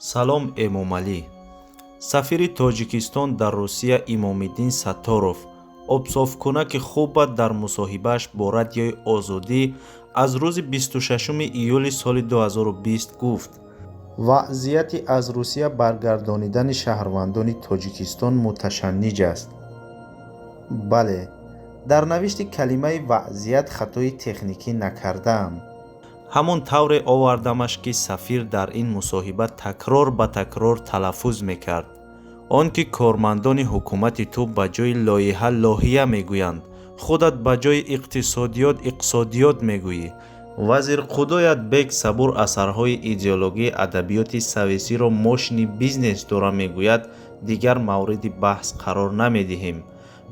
Салом, Эмомалӣ. Сафири Тоҷикистон дар Русия Имомиддин Сатторов обсофкунаки хубат дар мусоҳибааш бо Радиои Озодӣ аз рӯзи 26 июли соли 2020 гуфт: вазъияти аз Русия баргардонидани шаҳрвандони Тоҷикистон муташанниҷ аст. Бале, дар навишти калимаи вазъият хатои техникӣ накардаам. Ҳамон тавре овардамаш, ки сафир дар ин мусоҳиба такрор ба такрор талаффуз мекард. Он ки кормандони ҳукумати ту ба ҷои лоиҳа лоҳия мегӯянд, худат ба ҷои иқтисодиёт иқсодиёт мегӯӣ, вазир Худоят бек Сабур асарҳои идеологии адабиёти советиро мошини бизнес дора мегӯяд, дигар мавриди баҳс қарор намедиҳем.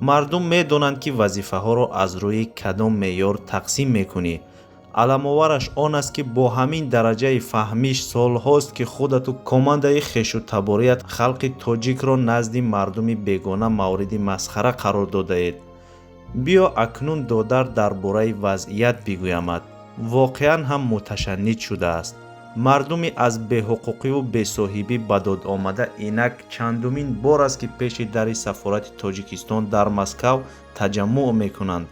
Мардум медонанд, ки вазифаҳоро аз рӯи кадом меъёр тақсим мекунӣ. Аламовараш он аст, ки бо ҳамин дараҷаи фаҳмиш солҳост, ки худату командаи хешу таборият халқи тоҷикро назди мардуми бегона мавриди масхара қарор додаед. Биё акнун, додар, дар бораи вазъият бигӯямад. Воқеан ҳам муташанниҷ шудааст. Мардуми аз беҳуқуқиву бесоҳибӣ ба дод омада инак чандумин бор аст, ки пеши дари сафорати Тоҷикистон дар Москав таҷаммуъ мекунанд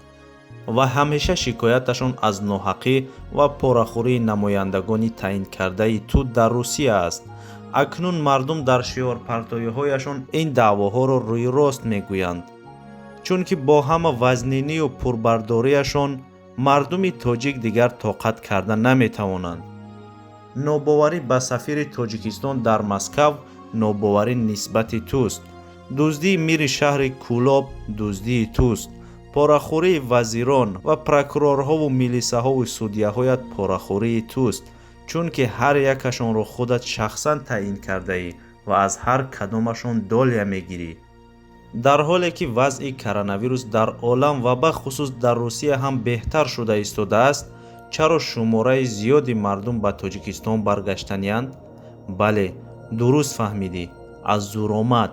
ва ҳамеша шикояташон аз ноҳақӣ ва порахӯрии намояндагони таъинкардаи ту дар Русия аст. Акнун мардум дар шиорпартоиҳояшон ин даъвоҳоро рӯйрост мегӯянд, чунки бо ҳама вазнинию пурбардориашон мардуми тоҷик дигар тоқат карда наметавонанд. Нобоварӣ ба сафири Тоҷикистон дар Москав нобоварӣ нисбати туст. Дуздии мири шаҳри Кӯлоб дуздии туст. Порахӯрии вазирон ва прокурорҳову милисаҳову судяҳоят порахӯрии туст, чунки ҳар якашонро худат шахсан таъин кардаӣ ва аз ҳар кадомашон доля мегирӣ. Дар ҳоле ки вазъи коронавирус дар олам ва бахусус дар Русия ҳам беҳтар шуда истодааст, чаро шумораи зиёди мардум ба Тоҷикистон баргаштаниянд? Бале, дуруст фаҳмидӣ, аз зуромад.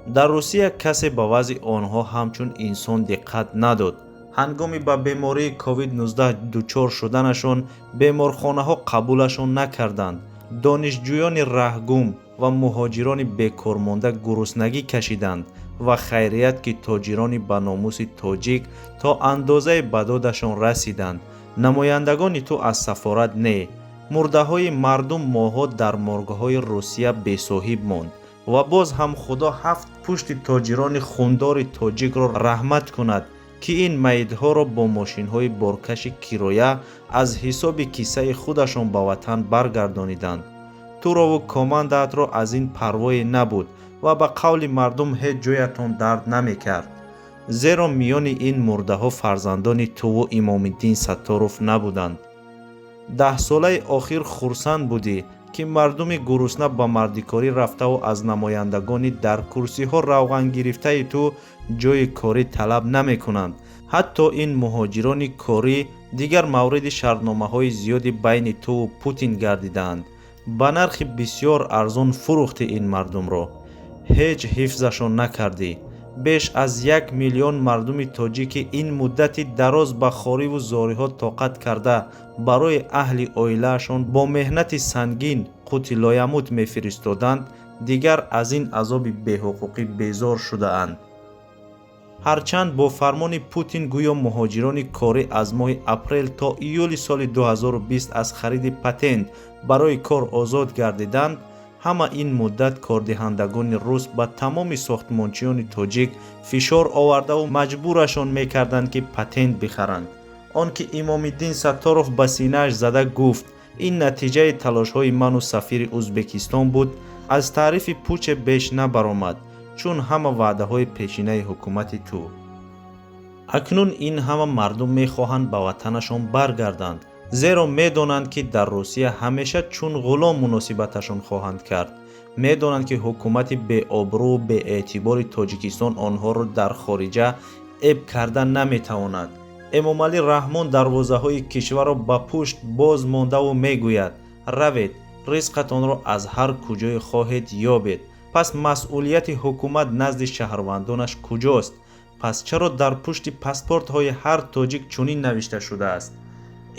Дар Русия касе ба вазъи онҳо ҳамчун инсон диққат надод. Ҳангоми ба бемории COVID-19 дучор шуданашон беморхонаҳо қабулашон накарданд. Донишҷӯёни раҳгум ва муҳоҷирони бекормонда гуруснагӣ кашиданд ва хайрият, ки тоҷирони баномуси тоҷик то андозае ба додашон расиданд. Намояндагони ту аз сафорат не. Мурдаҳои мардум моҳҳо дар моргҳои Русия бесоҳиб монд ва боз ҳам Худо ҳафт пушти тоҷирони хундори тоҷикро раҳмат кунад, ки ин маитҳоро бо мошинҳои боркаши кироя аз ҳисоби киссаи худашон ба ватан баргардониданд. Турову командаатро аз ин парвое набуд ва ба қавли мардум ҳеҷ ҷоятон дард намекард, зеро миёни ин мурдаҳо фарзандони туву Имомиддин Сатторов набуданд. Даҳсолаи охир хурсанд будӣ, ки мардуми гурусна ба мардикорӣ рафтаву аз намояндагони дар курсиҳо равғангирифтаи ту ҷойи корӣ талаб намекунанд. Ҳатто ин муҳоҷирони корӣ дигар мавриди шартномаҳои зиёди байни туву Путин гардидаанд. Ба нархи бисёр арзон фурӯхтӣ ин мардумро, ҳеҷ ҳифзашон накардӣ. Беш аз 1 миллион мардуми тоҷики ин муддати дароз ба хориву зориҳо тоқат карда, барои аҳли оилаашон бо меҳнати сангин қути лоямут мефиристоданд, дигар аз ин азоби беҳуқуқӣ безор шудаанд. Ҳарчанд бо фармони Путин гӯё муҳоҷирони корӣ аз моҳи апрел то июли соли 2020 аз хариди патент барои кор озод гардиданд, ҳама ин муддат кордиҳандагони рус ба тамоми сохтмончиёни тоҷик фишор овардаву маҷбурашон мекарданд, ки патент бихаранд. Он ки Имомиддин Сатторов ба синааш зада гуфт, ин натиҷаи талошҳои ману сафири Ӯзбекистон буд, аз таърифи пуче беш набаромад, чун ҳама ваъдаҳои пешинаи ҳукумати ту. Акнун ин ҳама мардум мехоҳанд ба ватанашон баргарданд, зеро медонанд, ки дар Русия ҳамеша чун ғулом муносибаташон хоҳанд кард. Медонанд, ки ҳукумати беобрӯву беэътибори Тоҷикистон онҳоро дар хориҷа эб карда наметавонад. Эмомалӣ Раҳмон дарвозаҳои кишварро ба пушт боз мондаву мегӯяд: равед, ризқатонро аз ҳар куҷое хоҳед ёбед. Пас масъулияти ҳукумат назди шаҳрвандонаш куҷост? Пас чаро дар пушти паспортҳои ҳар тоҷик чунин навишта шудааст: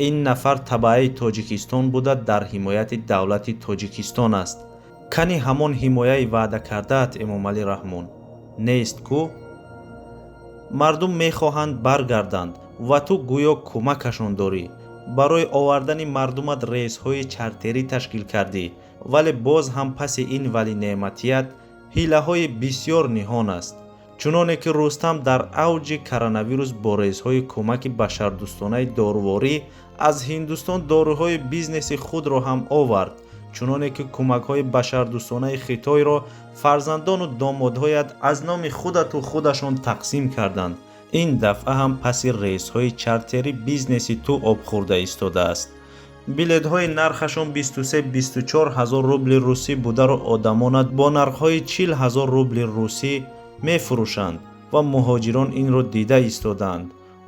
ин нафар табаъаи Тоҷикистон буда, дар ҳимояти давлати Тоҷикистон аст? Кани ҳамон ҳимояи ваъда кардаат, Эмомалӣ Раҳмон? Нест кӯ? Мардум мехоҳанд баргарданд ва ту гӯё кӯмакашон дорӣ. Барои овардани мардумат рейсҳои чартерӣ ташкил кардӣ, вале боз ҳам паси ин валинеъматият ҳилаҳои бисьёр ниҳон аст. Чуноне ки Рустам дар авҷи коронавирус бо рейсҳои кӯмаки башардӯстонаи доруворӣ аз Ҳиндустон доруҳои бизнеси худро ҳам овард, чуноне ки кӯмакҳои башардӯстонаи Хитойро фарзандону домодҳоят аз номи худату худашон тақсим карданд, ин дафъа ҳам паси рейсҳои чартерӣ бизнеси ту об хӯрда истодааст. Билетҳои нархашон 23-24 ҳазор рубли русӣ бударо одамонат бо нархҳои 40 ҳазор рубли русӣ мефурӯшанд ва муҳоҷирон инро дида истодаанд.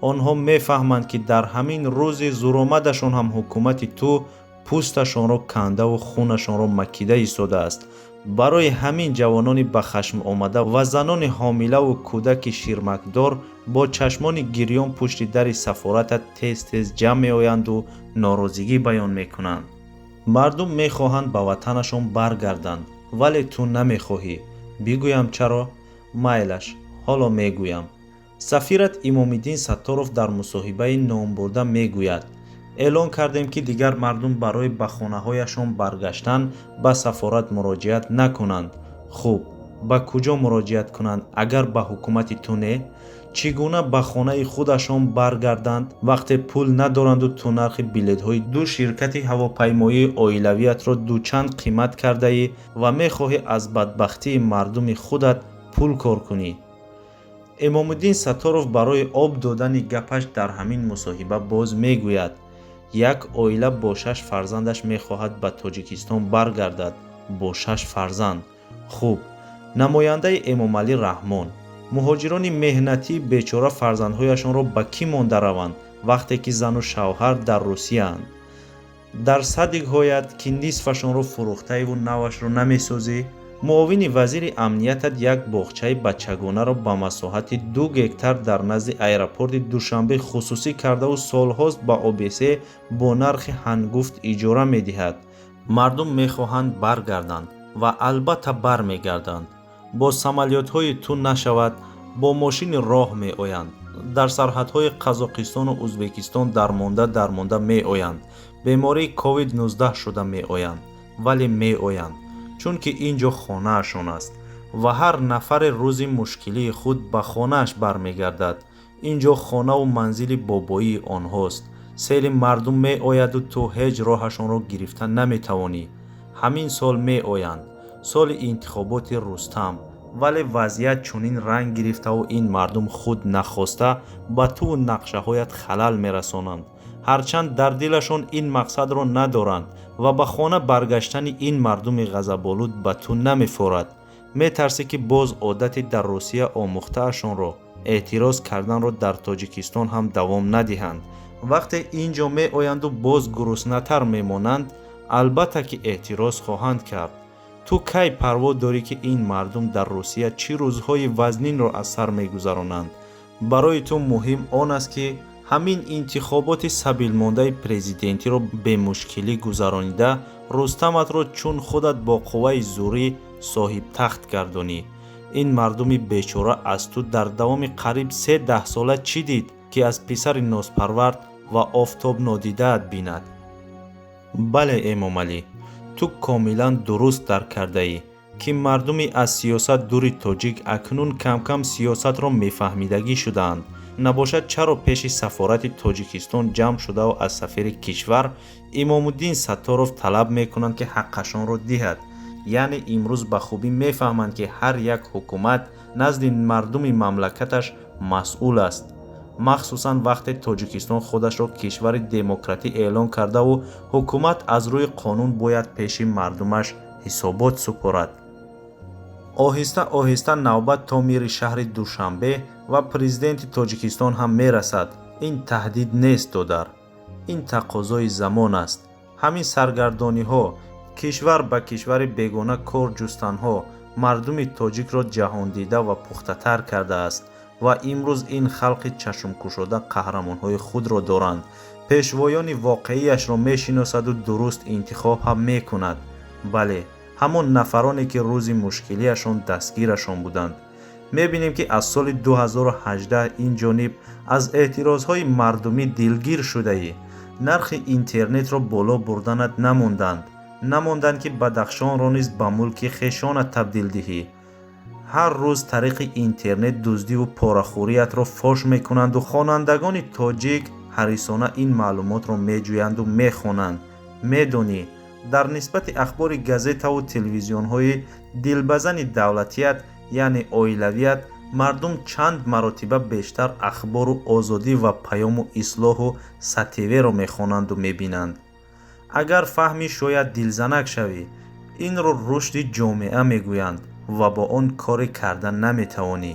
Онҳо мефаҳманд, ки дар ҳамин рӯзи зуромадашон ҳам ҳукумати ту пӯсташонро кандаву хунашонро макида истодааст. Барои ҳамин ҷавонони ба хашм омада ва занони ҳомилаву кӯдаки ширмакдор бо чашмони гирён пушти дари сафоратат тез-тез ҷамъ меоянду норозигӣ баён мекунанд. Мардум мехоҳанд ба ватанашон баргарданд, вале ту намехоҳӣ. Бигӯям чаро? Майлаш, ҳоло мегӯям. Сафират Имомиддин Сатторов дар мусоҳибаи номбурда мегӯяд: эълон кардем, ки дигар мардум барои ба хонаҳояшон баргаштан ба сафорат муроҷиат накунанд. Хуб, ба куҷо муроҷиат кунанд, агар ба ҳукумати ту не? Чӣ гуна ба хонаи худашон баргарданд, вақте пул надоранду ту нархи билетҳои ду ширкати ҳавопаймоии оилавиятро дучанд қимат кардаӣ ва мехоҳӣ аз бадбахтии мардуми худат пул кор кунӣ? Эмомиддин Сатторов барои об додани гапаш дар ҳамин мусоҳиба боз мегӯяд: як оила бо шаш фарзандаш мехоҳад ба Тоҷикистон баргардад. Бо шаш фарзанд. Хуб, намояндаи Эмомалӣ Раҳмон, муҳоҷирони меҳнатии бечора фарзандҳояшонро ба кӣ монда раванд, вақте ки зану шавҳар дар Русияанд? Дар садикҳоят, ки нисфашонро фурӯхтаиву навашро намесозӣ? Муовини вазири амниятат як боғчаи бачагонаро ба масоҳати 2 гектар дар назди аэропорти Душанбе хусусӣ кардаву солҳост ба ОБС бо нархи ҳангуфт иҷора медиҳад. Мардум мехоҳанд баргарданд ва албатта бармегарданд. Бо самолётҳои ту нашавад, бо мошини роҳ меоянд. Дар сарҳадҳои Қазоқистону Ӯзбекистон дармонда дармонда меоянд, бемории COVID-19 шуда меоянд, вале меоянд, чунки ин ҷо хонаашон аст ва ҳар нафаре рӯзи мушкилии худ ба хонааш бармегардад. Ин ҷо хонаву манзили бобоии онҳост. Сели мардум меояду ту ҳеҷ роҳашонро гирифта наметавонӣ. Ҳамин сол меоянд, соли интихоботи Рустам, вале вазъият чунин ранг гирифтаву ин мардум худ нахоста ба туву нақшаҳоят халал мерасонанд. Ҳарчанд дар дилашон ин мақсадро надоранд ва ба хона баргаштани ин мардуми ғазаболуд ба ту намефорад. Метарсӣ, ки боз одати дар Русия омӯхтаашонро, эътироз карданро, дар Тоҷикистон ҳам давом надиҳанд. Вақте ин ҷо меоянду боз гуруснатар мемонанд, албатта ки эътироз хоҳанд кард. Ту кай парво дорӣ, ки ин мардум дар Русия чӣ рӯзҳои вазнинро аз сар мегузаронанд? Барои ту муҳим он аст, ки ҳамин интихоботи сабилмондаи президентиро бемушкилӣ гузаронида, Рустаматро чун худат бо қувваи зӯрӣ соҳибтахт гардонӣ. Ин мардуми бечора аз ту дар давоми қариб се даҳсола чӣ дид, ки аз писари нозпарвард ва офтобнодидаат бинад? Бале, Эмомалӣ, ту комилан дуруст дарк кардаӣ, ки мардуми аз сиёсат дури тоҷик акнун камкам сиёсатро мефаҳмидагӣ шудаанд. Набошад, чаро пеши сафорати Тоҷикистон ҷамъ шудаву аз сафири кишвар Имомуддин Сатторов талаб мекунанд, ки ҳаққашонро диҳад? Яъне имрӯз ба хубӣ мефаҳманд, ки ҳар як ҳукумат назди мардуми мамлакаташ масъул аст, махсусан вақте Тоҷикистон худашро кишвари демократӣ эълон кардаву ҳукумат аз рӯи қонун бояд пеши мардумаш ҳисобот супорад. Оҳиста оҳиста навбат то мири шаҳри Душанбе ва президенти Тоҷикистон ҳам мерасад. Ин таҳдид нест, додар, ин тақозои замон аст. Ҳамин саргардониҳо, кишвар ба кишвари бегона кор ҷустанҳо мардуми тоҷикро ҷаҳондида ва пухтатар кардааст ва имрӯз ин халқи чашмкушода қаҳрамонҳои худро доранд, пешвоёни воқеияшро мешиносаду дуруст интихоб ҳам мекунад. Бале. Ҳамон нафароне, ки рӯзи мушкилиашон дастгирашон буданд. Мебинем, ки аз соли 2018 ин ҷониб аз эътирозҳои мардумӣ дилгир шудаӣ. Нархи интернетро боло бурданат намонданд. Намонданд, ки Бадахшонро низ ба мулки хешонат табдил диҳӣ. Ҳар рӯз тариқи интернет дуздиву порахӯриятро фош мекунанду хонандагони тоҷик ҳарисона ин маълумотро меҷӯянду мехонанд. Медонӣ, дар нисбати ахбори газетаву телевизионҳои дилбазани давлатият, яъне оилавият, мардум чанд маротиба бештар Ахбору Озодӣ ва Паёму Ислоҳу Сатеверо мехонанду мебинанд. Агар фаҳмӣ, шояд дилзанак шавӣ. Инро рушди ҷомеа мегӯянд ва бо он коре карда наметавонӣ.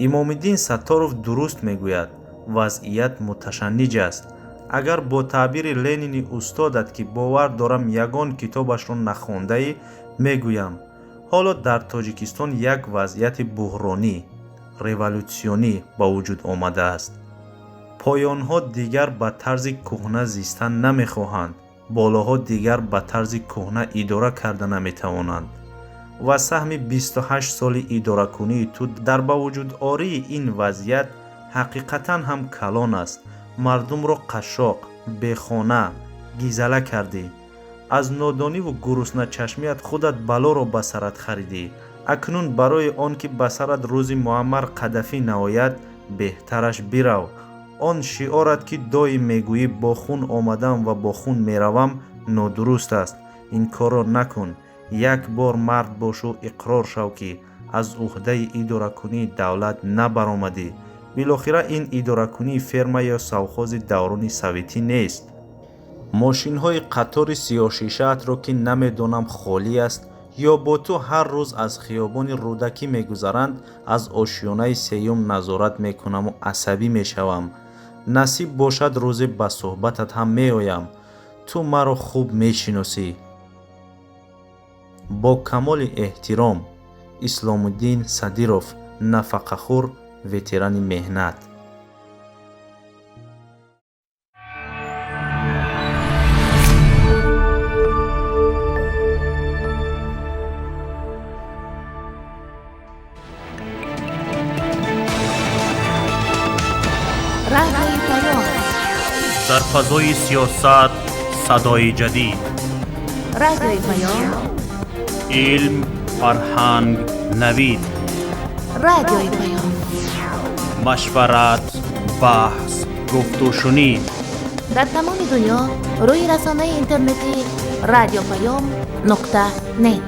Имомиддин Сатторов дуруст мегӯяд: вазъият муташанниҷ аст. Агар бо таъбири Ленини устодат, ки бовар дорам, ягон китобашро нахондаӣ, мегӯям: ҳоло дар Тоҷикистон як вазъияти буҳронӣ, револютсионӣ ба вуҷуд омадааст. Поёнҳо дигар ба тарзи кӯҳна зистан намехоҳанд, болоҳо дигар ба тарзи кӯҳна идора карда наметавонанд. Ва саҳми 28 соли идоракунии ту дар ба вуҷудории ин вазъият ҳақиқатан ҳам калон аст. Мардумро қашшоқ, бехона, гизала кардӣ. Аз нодониву гурусначашмият худат балоро ба сарат харидӣ. Акнун барои он ки ба сарат рӯзи Муаммар Қадафӣ наояд, беҳтараш бирав. Он шиорат, ки доим мегӯӣ, «Бо хун омадам ва бо хун меравам», нодуруст аст. Ин корро накун. Як бор мард бошу иқрор шав, ки аз уҳдаи идоракунии давлат набаромадӣ. Билохира ин идоракунии ферма ё совхози даврони советӣ нест. Мошинҳои қатори сиёҳшишаатро, ки намедонам, холӣ аст ё бо ту ҳар рӯз аз хиёбони Рӯдакӣ мегузаранд, аз ошёнаи сеюм назорат мекунаму асабӣ мешавам. Насиб бошад, рӯзе ба суҳбатат ҳам меоям. Ту маро хуб мешиносӣ. Бо камоли эҳтиром, Исломуддин Садиров, нафақахӯр, ветерани меҳнат. Радиои Паём. Дар фазои сиёсат садои ҷадид. Радиои Паём. Илм, фарҳанг, навид. Радиои Паём. Машварат, баҳс, гуфтушунид. Дар тамоми дунё рӯи расонаи интернетии радиопаём.нет.